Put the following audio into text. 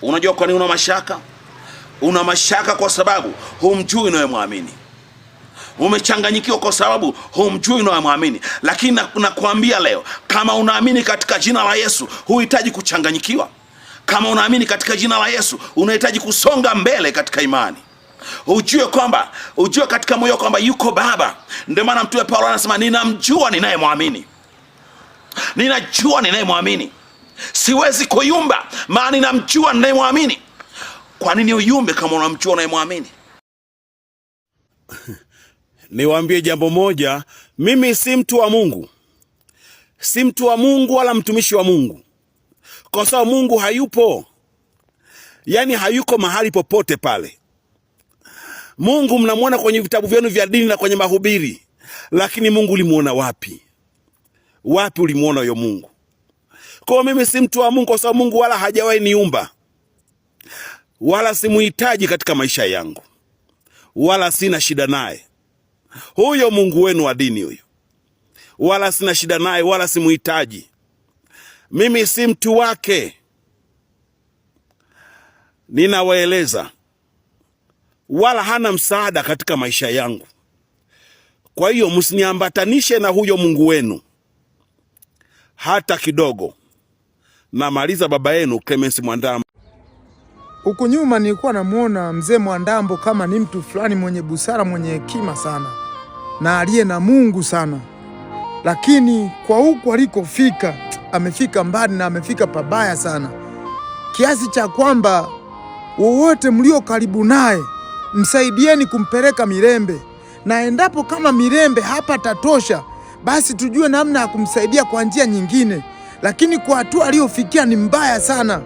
Unajua kwa nini una mashaka? Una mashaka kwa sababu humjui unayemwamini. Umechanganyikiwa kwa sababu humjui unayemwamini. Lakini nakwambia leo, kama unaamini katika jina la Yesu, huhitaji kuchanganyikiwa. Kama unaamini katika jina la Yesu, unahitaji kusonga mbele katika imani. Ujue kwamba, ujue katika moyo kwamba yuko Baba. Ndio maana Mtume Paulo anasema ninamjua ninayemwamini, ninajua ninayemwamini, siwezi kuyumba, maana ninamjua ninayemwamini. Kwa nini uyumbe kama unamjua unayemwamini? Niwaambie jambo moja, mimi si mtu wa Mungu, si mtu wa Mungu wala mtumishi wa Mungu, kwa sababu Mungu hayupo, yaani hayuko mahali popote pale. Mungu mnamwona kwenye vitabu vyenu vya dini na kwenye mahubiri, lakini Mungu ulimuona wapi? Wapi ulimuona huyo Mungu? Kwa mimi si mtu wa Mungu, kwa sababu Mungu wala hajawahi niumba, wala simuhitaji katika maisha yangu, wala sina shida naye huyo Mungu wenu wa dini huyo, wala sina shida naye, wala simuhitaji. Mimi si mtu wake. Ninawaeleza, wala hana msaada katika maisha yangu. Kwa hiyo msiniambatanishe na huyo Mungu wenu hata kidogo. Namaliza baba yenu Clemence Mwandambo. Huku nyuma nilikuwa namuona mzee Mwandambo kama ni mtu fulani mwenye busara, mwenye hekima sana na aliye na Mungu sana, lakini kwa huku alikofika amefika mbali na amefika pabaya sana, kiasi cha kwamba wowote mlio karibu naye msaidieni kumpeleka Mirembe, na endapo kama Mirembe hapa tatosha, basi tujue namna ya kumsaidia kwa njia nyingine, lakini kwa hatua aliyofikia ni mbaya sana.